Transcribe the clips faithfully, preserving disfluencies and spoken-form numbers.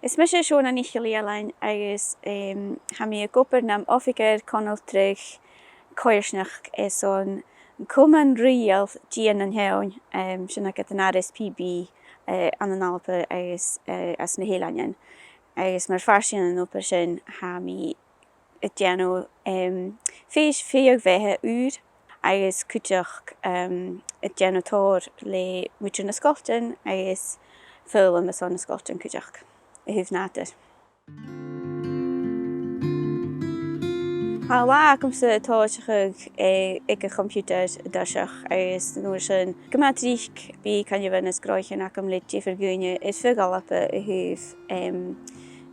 Is mise Seòna NicIllFhialain agus, em, tha mi ag obair nam oifigear conaltraidh coimhearsnachd airson Comann Rìoghail Dìon nan Eòin, em, sin agad an R S P B, eh, ann an Alba agus, eh, anns na h-Eileanan. Agus mar phàirt dhen obair sin, tha mi a' dèanamh, em, fèis-, fèidh-bheatha ùr agus cuideachd, em, a' dèanamh tòrr le muinntir nan sgoiltean agus foghlam airson nan sgoiltean cuideachd a thaobh nàdar. Tha latha agamsa a' tòiseachadh, eh, aig a' choimpiutair an toiseach agus an uair sin, gu math tric bidh coinneamhan is gnothaichean agam le diofar dhaoine air feadh Alba a thaobh, em,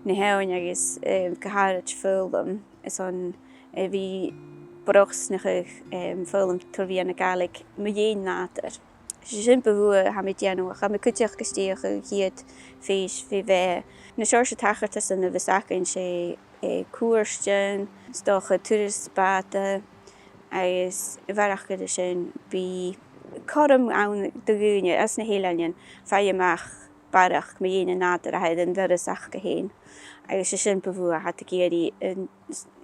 na h-eòin agus, em, gu h-àraid foghlam. Airson a bhith brosnachadh, em, foghlam tro mheadhan na Gàidhlig mu dheidhinn nàdar. 'S e sin bu mhotha a tha mi a' dèanamh, ach tha mi cuideachd a' stèidheachadh a' chiad fhèis fhèidh-bheatha. Na seòrsa tachartasan a bhios againn, 's e, eh, cuairtean, 's dòcha turas bàta, agus a bharrachd air sin bidh cothrom ann do dhaoine às na h-Eileanan faighinn a-mach barrachd mu dheidhinn an nàdar a tha air an doras aca fhèin. Agus 's e sin bu mhotha a tha iad ag iarraidh an,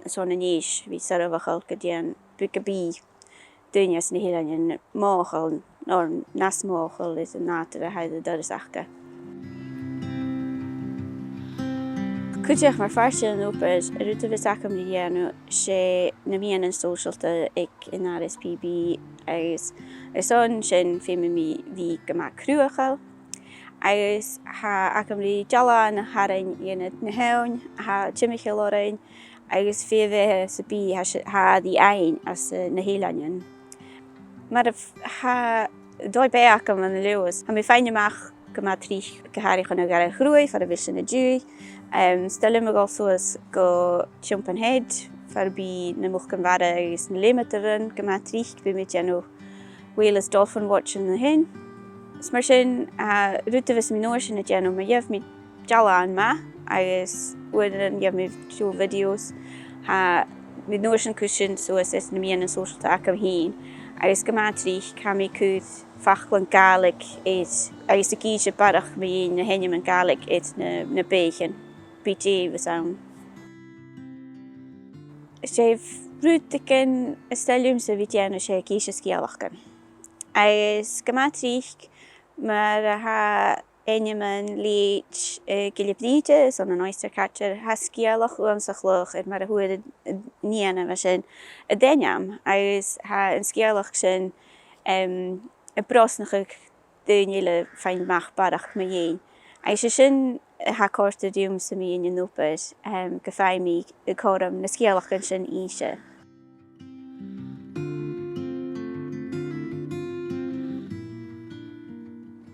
airson an fhèis a bhith soirbheachail gu dèan, gu bith daoine às na h-Eileanan mothachail, no nas mothachail air an nàdar a tha air an doras aca. Cuideachd mar phàirt dhen obair, an rud a bhios agam ri dhèanamh, 's e na meadhanan sòisealta aig an R S P B, agus airson sin feumaidh mi bhith gu math cruthachail, agus tha agam ri dealbhan a tharraing dhe na, na h-eòin a tha timcheall oirnn, agus feumaidh mi, 's e bidh, tha, tha iad ri fhaighinn às, eh, na h-Eileanan. Mar a tha dòigh-beatha agam ann an Leòdhas, tha mi a' faighinn a-mach gu math tric gu h-àraidh chun a' ghàrraidh chruaidh far a bheil sinn an-diugh. Em, 's toil leam a dhol suas gu Tiompan Head, far am bi na mucan-mhara agus na leumadairean gu math tric, bidh mi a' dèanamh whale is dolphin watching an sin. Is mar sin, eh, rud a bhios mi an uair sin a' dèanamh, ma gheibh mi dealbhan math, agus uaireannan gheibh mi deagh videos, tha mi an uair sin a' cur sin suas air na meadhanan sòisealta agam fhìn, agus gu math tric tha mi a' cur faclan Gàidhlig air, agus ag innse barrachd mu dheidhinn na h-ainmean Gàidhlig air na, na beathaichean, bidh dè a bhios ann. 'S e rudeigin as toil leamsa a bhith a' dèanamh, 's e ag innse sgeulachdan. Agus gu math tric, mar a tha ainmean leithid, eh, Gille Brìghde, airson an Oyster Catcher, tha sgeulachd uabhasach laghach air mar a fhuair an, an nighean a bha sin an t-ainm, agus tha an sgeulachd sin, em, a' brosnachadh daoine eile faighinn a-mach barrachd mu dheidhinn. Agus 's e sin a tha a' còrdadh riumsa mu dheidhinn an obair, em, gum faigh mi cothrom na sgeulachdan sin innse.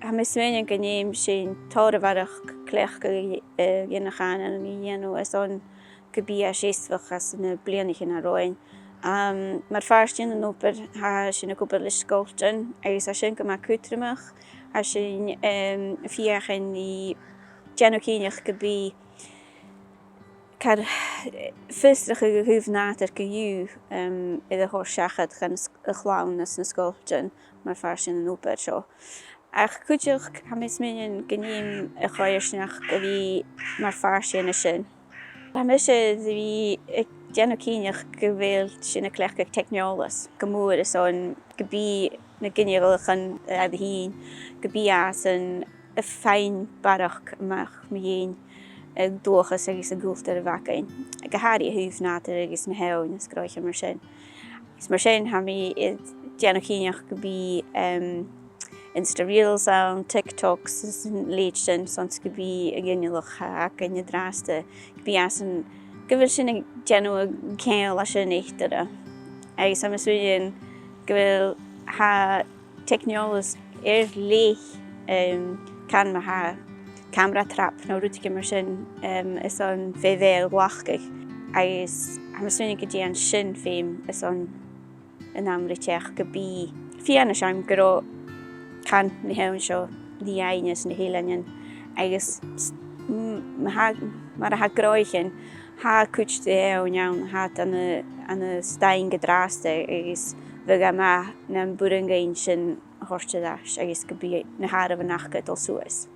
Tha mi a' smaoineachadh gun dèan sinn tòrr a bharrachd cleachdadh, eh, dhe na cànanan a dhèanamh airson gum bi e seasmhach anns na bliadhnaichean a tha romhainn. Am, mar phàirt dhen obair, tha sinn ag obair le sgoiltean, agus tha sin gu math cudromach. Tha sinn, em, a' feuchainn ri dèanamh cinnteach gum bi car, eh, fiosrachadh a thaobh nàdar co-dhiù, em, air a thoirt seachad dhan s-, a' chlann anns na sgoiltean mar phàirt dhen obair seo. Ach cuideachd, tha mi a' smaoineachadh gun dèan a' choimhearsnachd a bhith mar phàirt dhen sin. Tha mise a' dèanamh cinnteach gu bheil sinn a' cleachdadh teicneòlas gu mòr airson gum bi na ginealaichean a tha ri thighinn, gum bi iadsan a' faighinn barrachd a-mach mu dheidhinn an dualchas agus an cultar a bh' againn, gu h-àraidh a thaobh nàdar agus na h-eòin is gnothaichean mar sin. Is mar sin, tha mi a' dèanamh cinnteach gum bi, em, Insta Reels ann, TikToks is an leithid sin, son 's gum bi an ginealach a th' againn an-dràsta, gum bi iadsan, gu bheil sinn a' dèanamh an ceangal sin eatarra. Agus tha mi a' smaoineachadh gu bheil, tha teicneòlas air leth, em, can ma tha camera trap no rudeigin mar sin, em, airson fèidh-bheatha a ghlacadh. Agus tha mi a' smaoineachadh gun dèan sin feum airson an àm ri teachd, gum bi fianais ann gun robh can na h-eòin seo ri fhaighinn anns na h-eileanan. Agus s-, m-, ma tha, mar a tha gnothaichean, tha cuid de dh'eòin ann, tha iad ann an, ann an staing an-dràsta, agus bhiodh e math nam b' urrainn dhuinn sin a thoirt air ais agus gum bi na h-àireamhan aca a' dol suas.